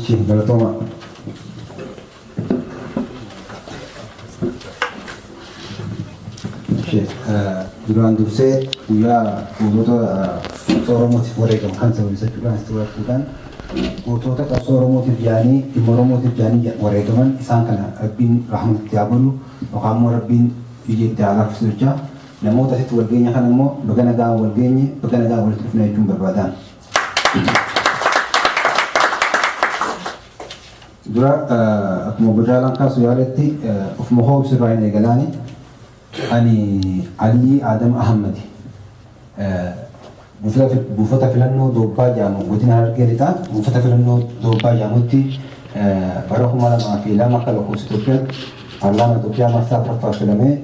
Ishee galatooma. Ishee duraan dursee guyyaa gootota qabsoo Oromootiif wareegaman kan sababeeffachuudhaan asitti wareeguudhaan gootota qabsoo Oromootiif jedhanii dhimma Oromootiif jedhanii wareegaman isaan kana Rabbiin rahmata itti haa godhu yookaan immoo Rabbiin biyya itti haa laaffisu jecha namoota asitti wal geenye kana immoo baga nagaan wal geenye, baga nagaan walitti dhufne jechuun barbaadaan. Dura akkuma obbo Jaalaan kaasu yaaletti ofuma koo ibsu irraa hin eegalaani. Ani Aliyyi Adam Ahmadi. Buufata filannoo Doobbaa jedhamu godina Harargee Lixaa buufata filannoo Doobbaa jedhamutti bara 2002 akka lakkoofsa Itoophiyaatti paarlaamaa Itoophiyaa marsaa afuraffaaf filamee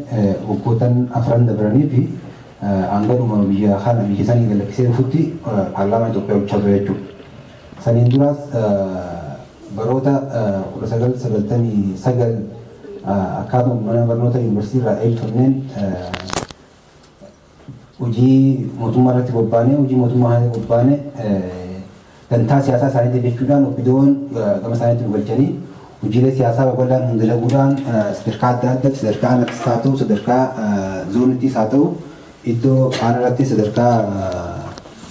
waggootan afran dabranii fi hanga dhuma biyya kana biyya sanii gad lakkisee dhufutti paarlaamaa Itoophiyaa bulchaa ture jechuudha. Saniin duraas baroota 1999 akkaatuma mana barnoota yuunivarsiitii irraa eebbifamneen hojii mootummaa irratti bobbaanee hojii mootummaa kanatti bobbaane dantaa siyaasaa isaaniitiif jechuudhaan OPDOn gama isaaniitti nu galchanii hojiilee siyaasaa babal'aan nu dalaguudhaan sadarkaa adda addaatti, sadarkaa aanattis haa ta'u, sadarkaa zoonittis haa ta'u, iddoo aanarratti, sadarkaa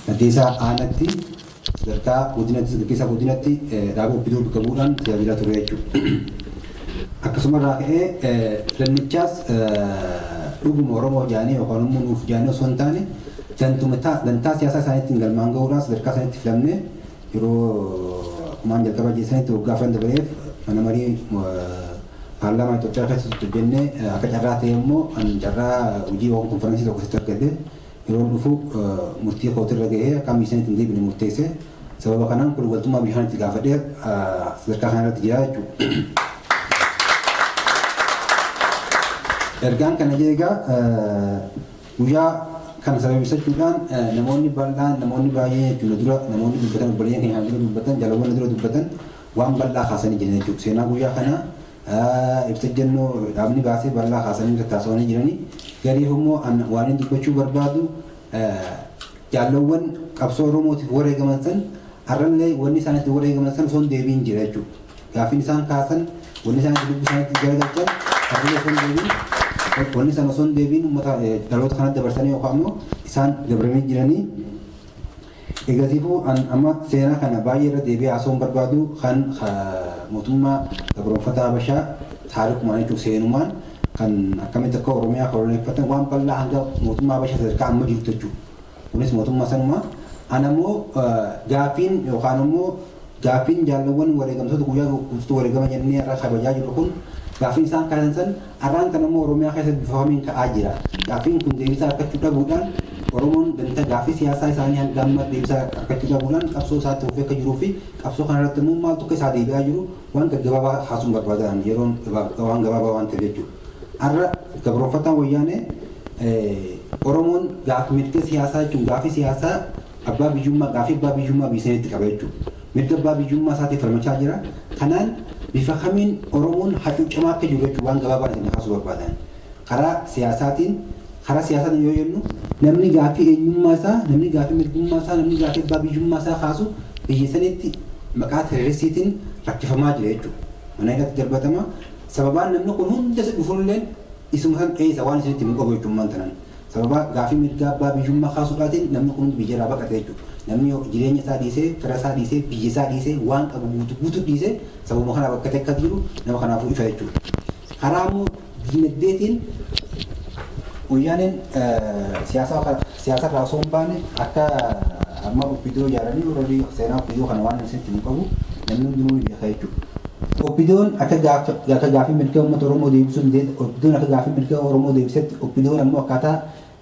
gaggeessaa aanatti, sadarkaa godinatti, gaggeessaa godinatti dhaaba OPDO bakka bu'uudhaan tajaajilaa ture jechuudha. Akkasuma irraa ka'ee filannichaas dhuguma Oromoo jedhanii yookaan immoo nuuf jedhanii osoo hin taane dantaa siyaasaa isaaniitiin galmaan gahuudhaan sadarkaa isaaniitti filamnee yeroo akkumaan jalqaba jeessanitti waggaa afran dabareef mana marii paarlaamaa Itoophiyaa keessatti hojjennee akka carraa ta'e immoo an carraa hojii yookaan konferansii tokko sitti argadhe yeroo dhufu murtii kootirra gahee akka miisanitti hin deebine murteesse. Sababa kanaan kun waltummaa bishaan itti gaafadhee sadarkaa kanarratti jira jechuudha. Ergaan kana egaa guyyaa kana sababeeffachuudhaan namoonni bal'aan, namoonni baay'een jechuudha, dura namoonni dubbatan, obboleeyyan keenya kana dura dubbatan, jaalawwan dura dubbatan waan bal'aa kaasanii jiran jechuudha. Seenaa guyyaa kanaa ibsa ejjennoo dhaabni baasee bal'aa kaasanii tattaasawanii jiranii. Gariif immoo waan inni dubbachuu barbaadu, jaallawwan qabsoo Oromootiif wareegaman san har'allee wanni isaan itti wareegaman san osoo hin deebiin jira jechuudha. Gaaffiin isaan kaasan, wanni isaan itti lubbuu isaaniitti garagalchan har'allee osoo hin deebiin, wanni san osoo hin deebiin uummata dhaloota kanatti dabarsanii yookaan immoo isaan dabranii jiranii. Egasiifuu amma seenaa kana baay'ee irra deebi'ee haasa'uu hin barbaadu, kan mootummaa gabroonfataa Habashaa taarikumaan jechuun seenumaan kan akkamitti akka Oromiyaa koloneeffatan waan bal'aa hanga mootummaa Habashaa sadarkaa amma jirtu jechuudha. Kunis mootummaa sanumaa. Ana immoo gaaffiin yookaan immoo gaaffiin jaalawwan wareegamtoota guyyaa guutuu wareegama jennee irra kabajaa jirru kun gaaffiin isaan kaasan san har'aan kan immoo Oromiyaa keessatti bifa kamiin ka'aa jira. Gaaffiin kun deebisaa argachuu dhabuudhaan Oromoon danta gaaffii siyaasaa isaanii hanga ammaatti deebisaa argachuu dhabuudhaan qabsoo isaatti fufee akka jiruu fi qabsoo kana irratti immoo maaltu akka isaa deebi'aa jiru waan gaggabaabaa kaasuun barbaadan, yeroon waan gabaabaa waan ta'eef jechuudha. Har'a gabroonfataan Wayyaanee Oromoon gaaffii mirga siyaasaa jechuun gaaffii siyaasaa abbaa biyyummaa, gaaffii abbaa biyyummaa biyya sanitti qaba jechuudha. Mirga abbaa biyyummaa isaatiif falmachaa jira. Kanaan bifa kamiin Oromoon hacuucamaa akka jiru jechuudha waan gabaabaa isin kaasuu barbaadan. Karaa siyaasaatiin, karaa siyaasaatiin yoo jennu, namni gaaffii eenyummaa isaa, namni gaaffii mirgummaa isaa, namni gaaffii abbaa biyyummaa isaa kaasu biyya sanitti maqaa terroristiitiin rakkifamaa jira jechuudha. Mana hidhaatti darbatama. Sababaan namni kun hunda isa dhufulleen isuma san dheessa waan isinitti himu qabu jechuudha maantanan. Sababa gaaffii mirga abbaa biyyummaa kaasuudhaatiin namni kun hundi biyya irraa baqate jechuudha. Namni jireenya isaa dhiisee, fira isaa dhiisee, biyya isaa dhiisee, waan qabu guutuu guutuu dhiisee sababuma kanaaf akka akka jiru nama kanaafuu ifa jechuudha. Karaa immoo diinagdeetiin Wayyaaneen siyaasa irraa osoo hin baane akka amma OPDO ijaaranii already seenaa OPDO kana waan isinitti himu qabu namni hundinuu ni beeka jechuudha. OPDOn akka gaaffii mirga uummata Oromoo deebisuu hin OPDOn akka gaaffii mirga Oromoo deebisetti OPDOn ammoo akkaataa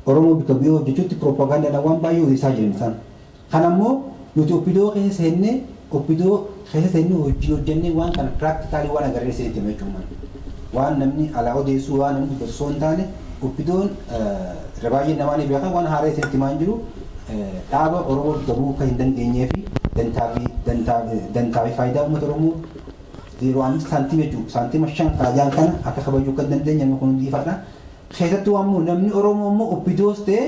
Oromoo bakka bu'ee hojjechuutti piroopagaandaadhaan waan baay'ee odeessaa jiran isaan. Kan ammoo nuti OPDO keessa seennee, OPDO keessa seennee wajjin hojjennee waan kana practically waan agarree isinitti hima jechuudha. Waan namni alaa odeessu, waan namni dubbatu osoo hin taane, OPDOn irra baay'een namaa ni beeka, waan haaraa isinitti himaa hin jiru, dhaaba Oromoo bakka bu'uu akka hin dandeenyee fi dantaa fi faayidaa uummata Oromoo 05 saantima jechuudha. Saantima 5 kaajaan kana akka kabajuu akka hin dandeenye namni kun hundi ifaadha. Keessattuu ammoo namni Oromoo immoo OPDOs ta'ee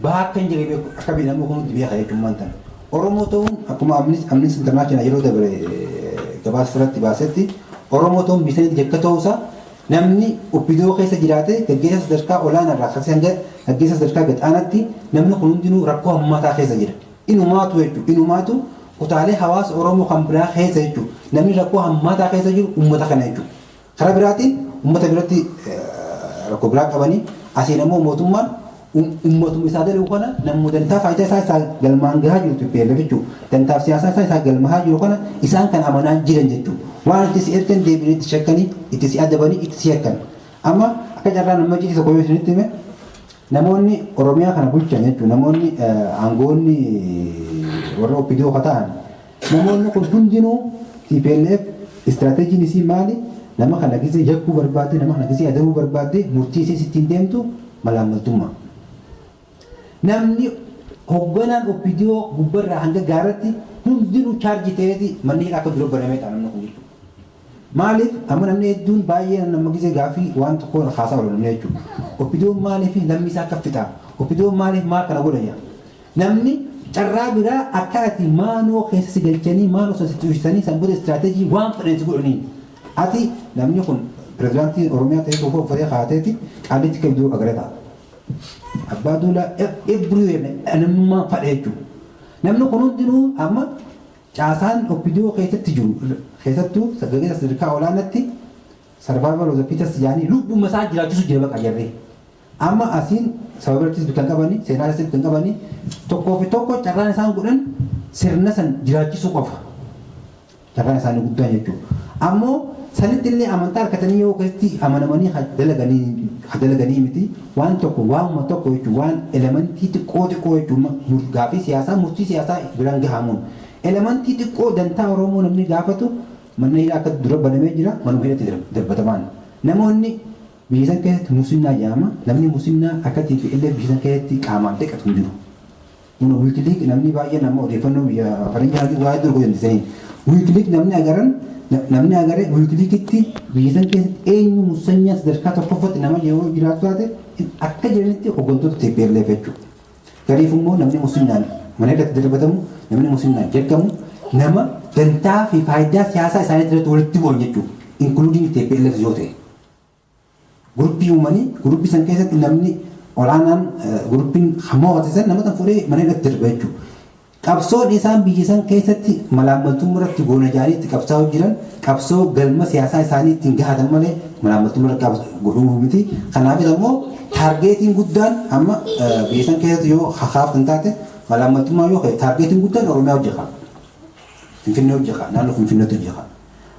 bahaa akka hin jirre beeku, akka namni kun hundi beeka jechuun maanta. Oromoo ta'uun akkuma Amnesty International yeroo dabre gabaasa irratti baasetti Oromoo ta'uun biyya sanitti yakka ta'uusaa namni OPDO keessa jiraate gaggeessa sadarkaa olaanaa irraa kaasee hanga gaggeessa sadarkaa gad aanaatti namni kun hundinuu rakkoo hammaataa keessa jira. Inumaatu jechuudha. Inumaatu kutaalee hawaasa Oromoo kan biraa keessa jechuudha. Namni rakkoo hammaataa keessa jiru uummata kana jechuudha. Karaa biraatiin uummata biratti rakkoo biraa qabanii asiin ammoo mootummaan uummatuma isaa dalagu kana namuma dantaa faayidaa isaa isaa galmaan gahaa jiru TPLF jechuudha. Dantaaf siyaasaa isaa isaa galmahaa jiru kana isaan kan amanaa jiran jechuudha. Waan itti si ergan deebiin itti shakkanii, itti si adabanii, itti si yakkan. Amma akka carraa nama citii tokko yoo isinitti hime, namoonni Oromiyaa kana bulchan jechuudha. Namoonni aangoonni warra OPDO ka ta'an, namoonni kun hundinuu TPLF istiraateejiin isii maali? Nama kana gisee yakkuu barbaadde, nama kana gisee adabuu barbaadde, murtii isii ittiin deemtu malaammaltummaa. Namni hoogganaan OPDO gubbarraa hanga gaaratti hundinuu charge ta'eeti manni hidhaa akka dura banamee ta'a namni kun jechuudha. Maaliif amma namni hedduun baay'ee nama gisee gaafii waan tokko haasaa oolu namni jechuudha. OPDOn maaliif lammii isaa akka fixaa? OPDOn maaliif maal kana godha jaa? Namni carraa biraa akka ati maanoo keessa si galchanii, maanoo sana si tuushsanii, san booda istiraateejii waan fedhan si godhaniin. Ati namni kun pirezidaantii Oromiyaa ta'ee suufa uffatee kaateeti Qaallitti kabduu agaree ta'a. Abbaa Duulaa everywhere namnummaan fadhe jechuudha. Namni kun hundinuu amma caasaan OPDO keessatti jiru, keessattuu gaggeessa sadarkaa olaanaatti, survival of the fittest jedhanii lubbuma isaa jiraachisu jira baqa jarree. Amma asiin saba birattis kan qabani, seenaa keessatti kan qabani, tokkoo fi tokko carraan isaan godhan sirna san jiraachisuu qofa. Carraan isaanii guddaan jechuudha. Ammoo sanitti illee amantaa harkatanii yoo keessatti amanamanii dalaganii miti, waan tokko, waanuma tokko jechuudha, waan elementii xiqqoo xiqqoo jechuudha, gaafii siyaasaa, murtii siyaasaa biraan gahamuun elementii xiqqoo dantaa Oromoo namni gaafatu manni hidhaa akka dura banamee jira, manuma hidhatti darbatamaan. Namoonni biyya san keessatti musinnaa jedhama. Namni musinnaa akka TPLF biyya san keessatti qaamaan dhiqatu hin jiru. Kun WikiLeaks namni baay'een amma odeeffannoo biyya faranjii waa'ee dur godhan. WikiLeaks namni agaran, namni agare WikiLeaksitti biyya san keessatti eenyu musanyaa sadarkaa tokkoffatti nama yeroo jiraatu taate akka jiranitti hooggantoota TPLF jechuudha. Gariif immoo namni musinnaan mana irratti darbatamu, namni musinnaan jedhamu, nama dantaa fi faayidaa siyaasaa isaanii irratti walitti bu'an jechuudha. Including TPLF yoo ta'e. Guruppii uumanii guruppii san keessatti namni olaanaan guruppiin hamma san nama tan fuudhee mana irratti darba jechuudha. Qabsoon isaan biyya san keessatti malaammaltummaa irratti goona jaanii itti qabsaa'uu jiran qabsoo galma siyaasaa isaanii ittiin gahatan malee malaammaltummaa irratti godhuu miti. Kanaafis ammoo targetiin guddaan amma biyya san keessatti yoo hakaaftan taate, malaammaltummaa yoo ka'e, targetiin guddaan Oromiyaa hojjeta. Finfinnee hojjeta. Naannoo Finfinneetti hojjeta.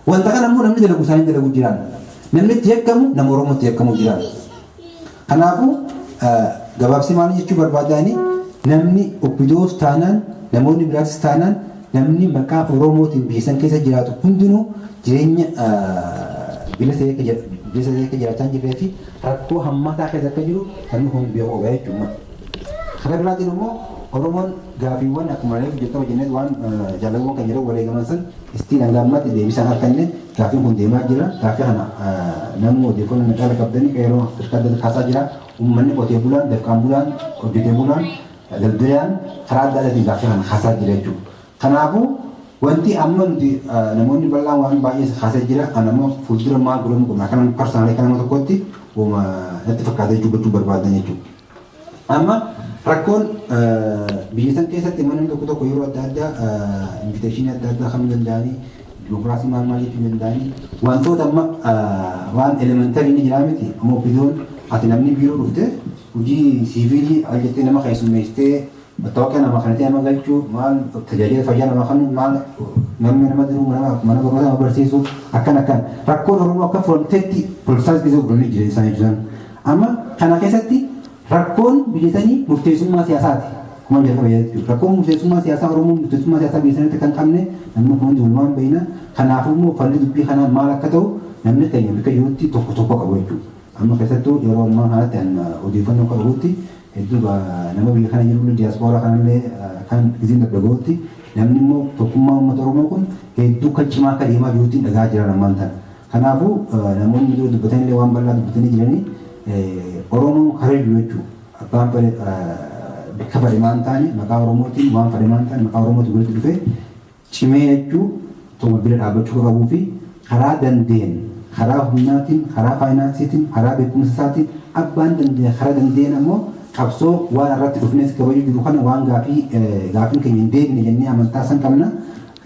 Wanta kana immoo namni dalagu isaanii dalagu jiraan. Namni itti yakkamu nama Oromootti yakkamu jiraan. Kanaafuu gabaabsi maal jechuu barbaadani, namni OPDOs taanaan, namoonni biraatis taanaan, namni maqaa Oromootiin biyya san keessa jiraatu hundinuu jireenya bilisa akka jiraachaa hin jirree fi rakkoo hammaataa keessa akka jiru namni kun beeku qaba jechuudha. Karaa biraatiin immoo Oromoon gaafiiwwan akkuma reefu jalqaba jennee waan jaalawwan kan jedhan wareegaman san istiin hanga ammaatti deebisaan harkanne. Gaafiin kun deemaa jira. Gaafii kana namni odeeffannoo na caala qabdanii qeeroo sadarkaa adda kaasaa jira. Uummanni qotee bulaan, dafqaan bulaan, hojjetee bulaan, daldalaan karaa adda addaatiin gaaffii kana kaasaa jira jechuudha. Kanaafuu wanti amma nuti namoonni bal'aan waan baay'ee kaasee jira. Ana immoo fuuldura maal godhamuu qabna kana personally kan nama tokkotti natti fakkaatee dubbachuu barbaadan jechuudha. Amma rakkoon biyya san keessatti manni tokko tokko yeroo adda addaa invitationii adda addaa kennuu danda'anii, dimokiraasii maal maal jechuu danda'anii, wantoota amma waan elementary ni jira miti. Amma OPDOn ati namni biiroo dhufte hojii siiviilii al jettee nama keessummeessitee, mattaawoqiyaa nama kanatee nama galchuu, maal tajaajila fayyaa nama kennu, maal namni nama diruu, mana barnootaa nama barsiisu, akkan akkan rakkoon Oromoo akka furamteetti politicize keessa godhanii jira isaan jechuun. Amma kana keessatti rakkoon biyya sanii murteessummaa siyaasaati. Kuma jalqaba jechuudha. Rakkoon murteessummaa siyaasaa Oromoo murteessummaa siyaasaa biyya sanitti kan qabne namni kun hundi walumaan beekna. Kanaafuu immoo falli dubbii kanaa maal akka ta'u namni keenya bakka jirutti tokko tokko qabu jechuudha. Amma keessattuu yeroo ammaa kanatti odeeffannoo akka qabutti hedduu nama biyya kana jiru, diyaaspooraa kanallee kan gizeen dhaga'utti, namni immoo tokkummaa uummata Oromoo kun hedduu kan cimaa akka deemaa jirutti dhagaa jiran ammaan tana. Kanaafuu namoonni dura dubbatan illee waan bal'aa dubbatanii jiranii, Oromoon karayyuu jechuudha. Abbaan fedhe bakka fedhe maan taane, maqaa Oromootiin waan fedhe maan taane, maqaa Oromootiin walitti dhufee cimee jechuu. Tokko bira dhaabbachuu qabuu fi karaa dandeen, karaa humnaatiin, karaa faayinaansiitiin, karaa beekumsa isaatiin, abbaan dandeen karaa dandeen ammoo qabsoo waan irratti dhufnes kabajuu jiru kana waan gaafii gaafiin keenya hin deebine jennee amantaa san qabna.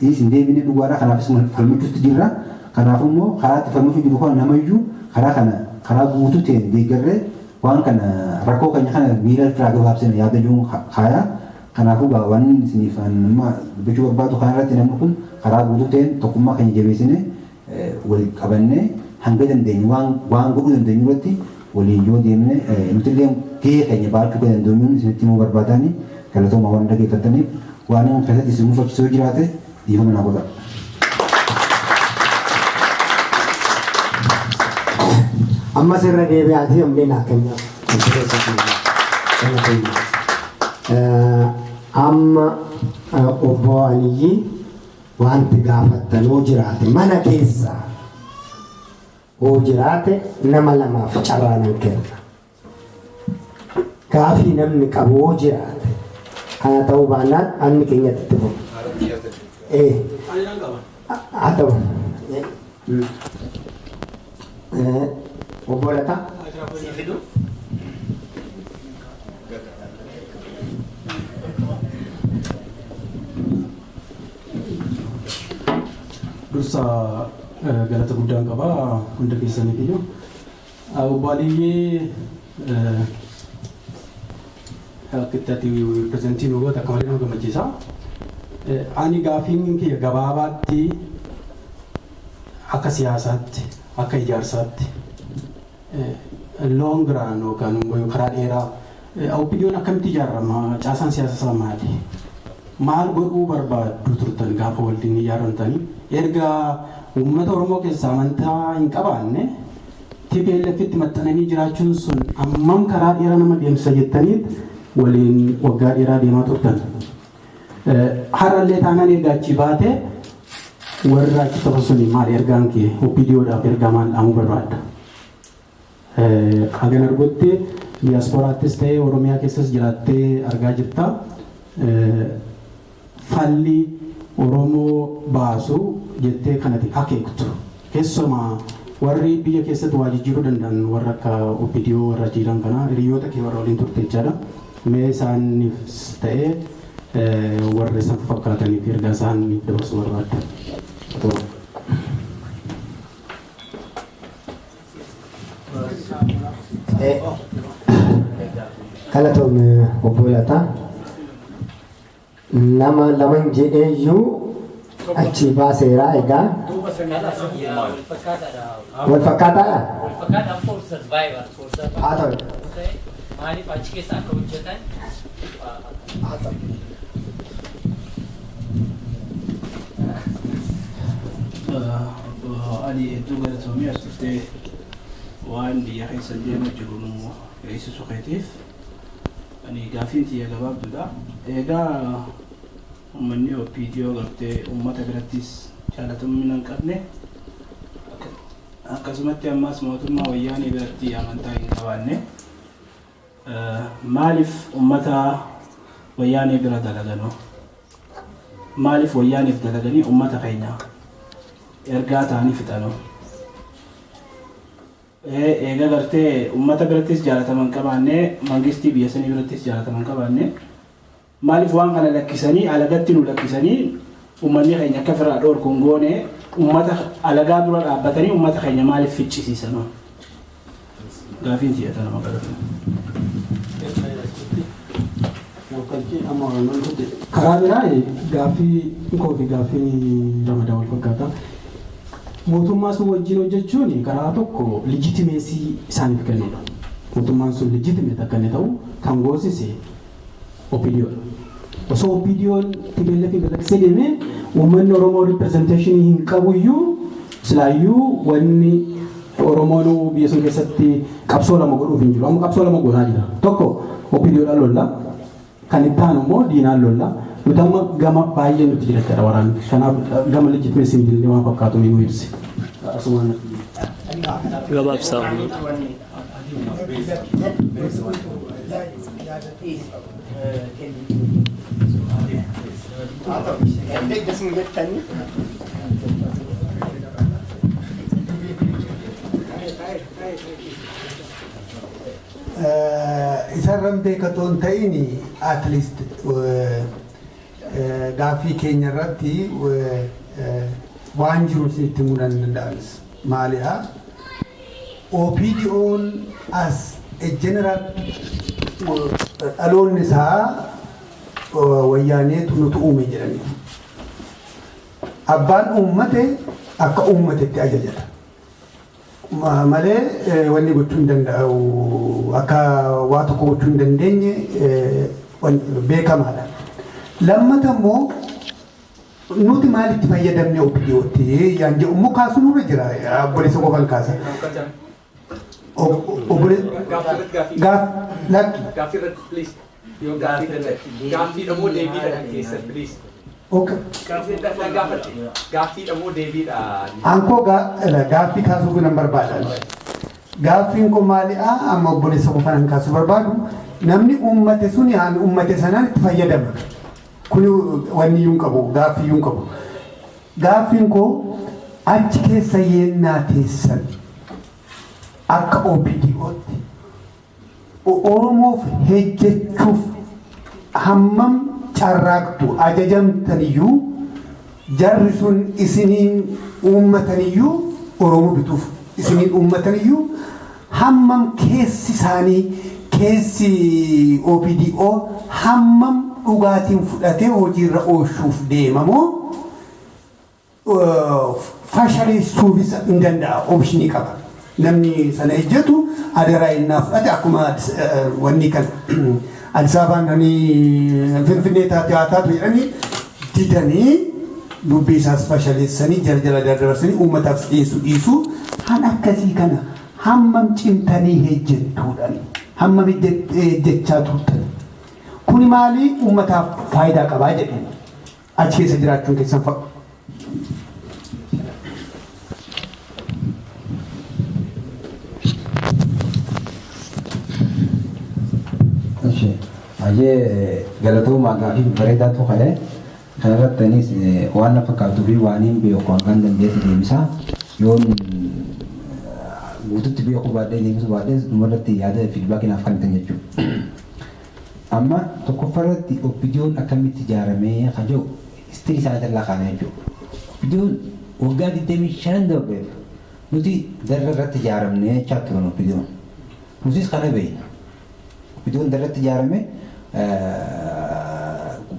Is hin deebine dhugaadha, kanaafis falmachuutti jirra. Kanaaf immoo karaa itti falmachuu jiru kana namayyuu karaa kana karaa guutuu ta'een deeggarree waan kana rakkoo keenya kana miila irraa gabaabsina yaada jiruun kaayaa. Kanaafuu gaa waan isiniif amma dubbachuu barbaadu kana irratti namni kun karaa guutuu ta'een tokkummaa keenya jabeessine wal qabannee hanga dandeenyu waan godhuu dandeenyu irratti waliin yoo deemne nuti illee gahee keenya baachuu kan dandeenyuun isinitti himuu barbaadaani. Galatooma waan dhaggeeffattaniif. Waan inni keessatti isin mufachiisuu jiraate dhiifama naa godhaa. Ammas irra deebi'aatii amlee naa kennaa. Amma obbo Aliyyi wanti gaafattan hoo jiraate, mana keessa hoo jiraate, nama lamaaf carraa nan kenna. Gaafii namni qabu hoo jiraate, kana ta'uu baannaan anni keenyatti itti fufu. Haa ta'u. Obbo Lataa. Dursa galata guddaan qaba hunda keessaniif iyyuu. Obbo Aliyyee, akka itti ati present nu goote akka malee nama gammachiisa. Ani gaafiin kiyya gabaabaatti akka siyaasaatti, akka ijaarsaatti, long run yookaan immoo karaa dheeraa OPDOn akkamitti ijaarama? Caasaan siyaasa isaa maali? Maal godhuu barbaaddu turtan gaafa waliin ijaaramtanii? Erga uummata Oromoo keessaa amantaa hin qabaanne TPLF itti maxxananii jiraachuun sun hammam karaa dheeraa nama deemsisa jettaniit waliin waggaa dheeraa deemaa turtan? Har'allee taanaan erga achii baate warra achi tafa suni maal ergaan kee? OPDOdhaaf ergaa maal dhaamuu barbaadda? Hagan argutti diyaasporaattis ta'ee Oromiyaa keessas jiraattee argaa jirta. Falli Oromoo baasu jettee kanati akeektu, keessumaa warri biyya keessatti waa jijjiiruu danda'an warra akka OPDO warra jiran kana, hiriyoota kee warra waliin turte jechaadha. Mee isaaniif ta'ee warra isaan fakkaataniif ergaa isaaniif dabarsuu barbaadda? Galatoomne obbo Lataa. Nama laman jedheeyyuu achi baaseera egaa. Wal fakkaataadha? Wal fakkaataa for survival. For survival. Haa ta'u. Maaliif achi keessa akka hojjetan? Haa ta'u. Obbo Ali, hedduu galatoomii as dhuftee waan biyya keessa deema jiru nu beeksisuu keetiif. Ani gaafiin tiyya gabaabduudha. Egaa uummanni OPDO gartee uummata birattis jaalatamummaa hin qabne, akkasumatti ammas mootummaa wayyaanee biratti amantaa hin qabaanne, maaliif uummata wayyaanee bira dalaganoo? Maaliif wayyaaneef dalaganii uummata keenya ergaa ta'anii fixanoo? Eega gartee uummata birattis jaalataman qabaanne, mangistii biyya sanii birattis jaalataman qabaanne, maaliif waan kana lakkisanii alagatti nu lakkisanii uummanni keenya akka ofirraa dhoorku hin goone? Uummata alagaa dura dhaabbatanii uummata keenya maaliif ficcisiisanoo? Gaafiin tiyya nama galatu. Karaa biraa gaaffii koo fi gaaffii Ramadaa wal fakkaata. Mootummaa sun wajjin hojjechuun karaa tokko legitimacy isaaniif kennudha. Mootummaan sun legitimate akka inni ta'u kan goosise OPDOdha. Osoo OPDOn TPLF galaksee deemee uummanni Oromoo representation hin qabuyyuu, silaayyuu wanni Oromoon biyya sun keessatti qabsoo lama godhuuf hin jiru. Amma qabsoo lama godhaa jira. Tokko OPDOdhaan lolla. Kan itti aanu immoo diinaan lolla. Nuti amma gama baay'ee nuti jira jechaadha waraanni. Kanaaf gama legitimacy hin jirre waan fakkaatu nu ibsi. Asumaan. Gabaabsaa. Isarran beekatoo hin ta'in, at least gaaffii keenya irratti waan jiru isinitti himuu nan danda'anis. Maalidha? OPDO'n as a general dhaloonni isaa Wayyaaneetu nutu uume jedhanii. Abbaan uummate akka uummatetti ajajata. Malee wanni gochuu hin danda'u, akka waa tokko gochuu hin dandeenye beekamaadha. Lammata immoo nuti maalitti fayyadamne OPDOtti yaan jedhu immoo kaasuun nurra jira. Obboleessa koo kan kaasa. Obboleessa gaaf lakki. Gaaffii irratti, please. Yoo gaaffii irratti, gaaffiidha moo deebiidha kan keessan, please? Okay. Gaafadhe. Gaaffiidha moo deebiidha? Ankoo gaaffii kaasuuf nan barbaada. Gaaffiin kun maalidha? Amma obboleessa koo kanan kaasuu barbaadu, namni uummate suni haan uummate sanaan itti fayyadama. Kun wanni iyyuu hin qabu, gaaffii iyyuu hin qabu. Gaaffiin koo, achi keessa yeennaa teessan akka OPDOtti Oromoof hejjechuuf hammam carraaqtu? Ajajamtaniyyuu, jarri sun isiniin uummataniyyuu, Oromoo bituuf isiniin uummataniyyuu, hammam keessi isaanii, keessi OPDO hammam dhugaatiin fudhatee hojiirra oolchuuf deemamoo fashaleessuufis hin danda'a, option qaba. Namni sana ejjetu adaraa innaa fudhate, akkuma wanni kan Addis Ababaan ani Finfinnee taate haa taatu jedhanii didanii, dubbii isaas fashaleessanii jala jala daddabarsanii uummataaf dhiyeessuu dhiisuu, han akkasii kana hammam cimtanii hejjettuudhaan, hammam hejjechaa turtan? Kuni maali uummataaf faayidaa qabaa jedheen achi keessa jiraachuun keessan fa'a. Baay'ee galatoomaa, gaafii bareedaatu ka'e. Kanarratti anis waan na fakkaatuu fi waan hin beeku hangaan dandeetti deebisaa. Yoon guututti beekuu baadhee, deebisuu baadhee, dhumarratti yaada feedback naaf kennitan jechuudha. Amma tokkoffaa irratti OPDO'n akkamitti ijaaramee kan jedhu history isaanii irraa kaane jechuudha. OPDO'n waggaa 25 darbeef nuti darra irratti ijaaramnee jechaa turan OPDO'n. Nutis kana beekna. OPDO'n darratti ijaarame,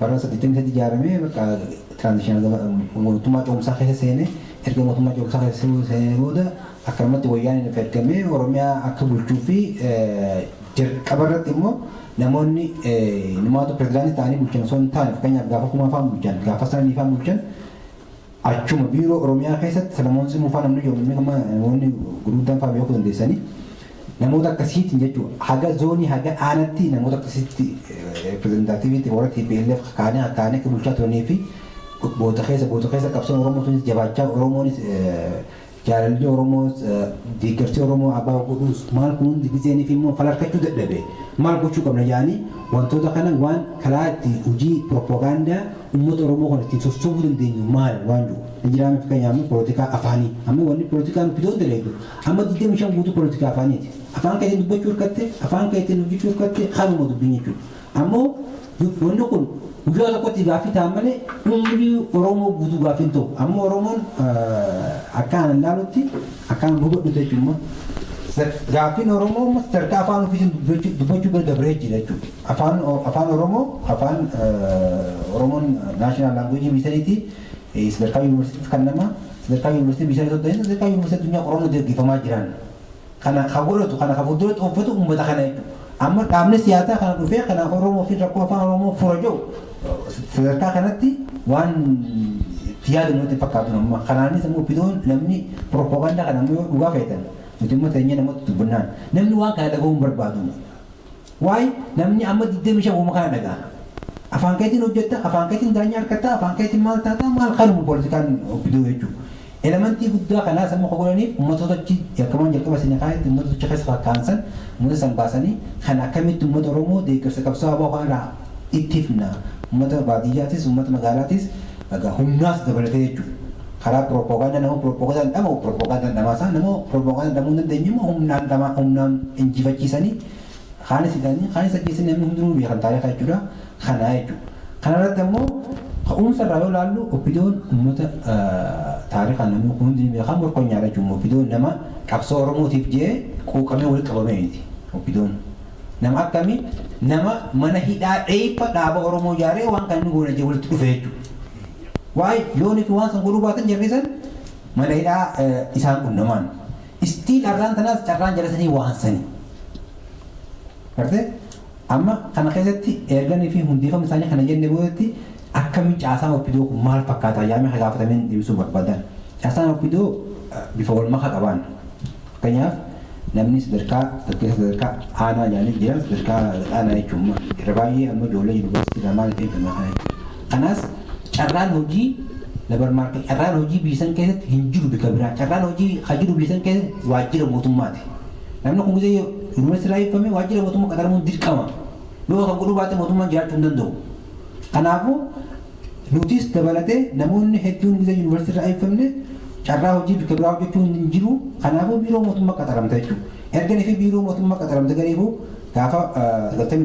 bara 83 ijaarame, bakka transitional mootummaa ce'umsaa keessa seene. Erga mootummaa ce'umsaa keessa seenee booda akkanumatti Wayyaaniin ergamee Oromiyaa akka bulchuu fi jalqaba irratti immoo namoonni numaatu pirezidaantii ta'anii bulchan osoo hin taane, fakkeenyaaf gaafa Kumaa fa'aan bulchan, gaafa Sananii fa'aan bulchan, achuma biiroo Oromiyaa keessatti Salamoon Tsimuu fa'aa namni jiru, namni amma namoonni gurguddaan fa'aa beekuu dandeessanii, namoota akkasiitiin jechuudha. Haga zoonii, haga aanatti namoota akkasitti representative warra TPLF kaanee kaanee akka bulchaa turanii fi booda keessa qabsoon Oromoo sunis jabaachaa, Oromoonis jaalalli Oromoo, deeggarsi Oromoo abbaa godhuus maal kun hundi gizeenii fi immoo falarkachuu dadhabe, maal gochuu qabna jedhanii wantoota kana waan karaa itti hojii propagaandaa uummata Oromoo kana ittiin sossobuu dandeenyu maal waan jiru ni jiraame. Fakkeenyaaf polotikaa afaanii, amma wanni polotikaan fidoon dalagu amma 25 guutuu polotikaa afaaniiti. Afaan keetiin dubbachuu hirkatte, afaan keetiin hojjechuu hirkatte, kanuma dubbiin jechuudha. Ammoo wanni kun guyyaa tokkotti gaaffii ta'an malee umrii Oromoo guutuu gaaffii hin ta'u. Ammoo Oromoon akka aanan ilaalutti, akka aanan hubadhu jechuudha. Gaaffiin Oromoo ammas sadarkaa afaan ofiitiin dubbachuu bira dabree jira jechuudha. Afaan Oromoo, afaan Oromoon national language biyya saniiti, sadarkaa yuunivarsiitiitti kan nama sadarkaa yuunivarsiitii biyya sanii ta'e, sadarkaa yuunivarsiitii addunyaa qorannoo gaggeeffamaa jiran. Kana kan godhatu, kana kan fuulduratti uffatu uummata kana jechuudha. Amma dhaabni siyaasaa kana dhufee kanaaf Oromoo fi rakkoo afaan Oromoo fura jiru sadarkaa kanatti waan itti yaadamu nutti fakkaatu amma. Kanaanis immoo fidoon namni propagaandaa kana ammoo yoo dhugaa feetan, nuti immoo teenyee namatti dubbannaan namni waan kana dhaga'uu hin barbaadu. Waa'ee namni amma 25 uuma kana dhaga'a. Afaan keetiin hojjetta, afaan keetiin daanyaa harkatta, afaan keetiin maal taata, maal kanuma poolitikaan OPDO jechuudha. Element guddaa kanaas amma godhaniif uummattoota achi yakkamaan jalqaba isin kaayetti uummattoota achi keessa kakkaansan, uummata san baasanii kan akkamitti uummata Oromoo deeggarsa qabsoo ABO kanarraa ittifna, uummata baadiyyaatis, uummata magaalaatis, humnaas dabalatee jechuudha. Karaa propaganda, nama propagandaan dhamahu propagandaan dhamaasaa, nama propagandaan dhamuu hin dandeenye immoo humnaan dhama, humnaan injifachiisanii, kaanis hidhanii, kaanis ajjeesanii, namni hundinuu beekan taarikaa jechuudha. Kanaa jechuudha. Kanarratti ammoo ka'umsa irraa yoo ilaallu, OPDOn uummata taarikaan namni kun hundi beekan morkonyaadha jechuudha. OPDOn nama qabsoo Oromootiif jee quuqamee walitti qabamee miti. OPDOn nama akkamii? Nama mana hidhaa dheeyfa dhaaba Oromoo ijaaree waan kan inni goone jee walitti dhufe jechuudha. Waa'ee yoonii fi waan san godhuu baatan jarri san mana hidhaa isaan qunnamaan. Istiin carraan tanaas carraan jala sanii waan sani. Gartee amma kana keessatti erganii fi hundeeffama isaanii kana jenne boodatti, akkamiin caasaan OPDO kun maal fakkaata yaamee gaafatameen deebisuu barbaadan. Caasaan OPDO bifa wal makaa qabaan. Fakkeenyaaf, namni sadarkaa sadarkaa sadarkaa aanaa jaanii jira, sadarkaa aanaa jechuun irra baay'ee amma ijoollee yuunivarsiitii irraa maal ta'e kana jechuudha. Kanaas carraan hojii, labor market, carraan hojii biyya san keessatti hin jiru bika biraa. Carraan hojii kan jiru biyya san keessatti waajjira mootummaati. Namni kun gisee yuunivarsiitii irraa eebbifame waajjira mootummaa qaxaramuun dirqama. Yoo kan godhuu baate mootummaan jiraachuu hin danda'u. Kanaafuu nutis dabalatee namoonni hedduun gisee yuunivarsiitii irraa eebbifamne carraa hojii bika biraa hojjechuu hin jiru. Kanaafuu biiroo mootummaa qaxaramta jechuudha. Erga fi biiroo mootummaa qaxaramte gariifuu gaafa 90.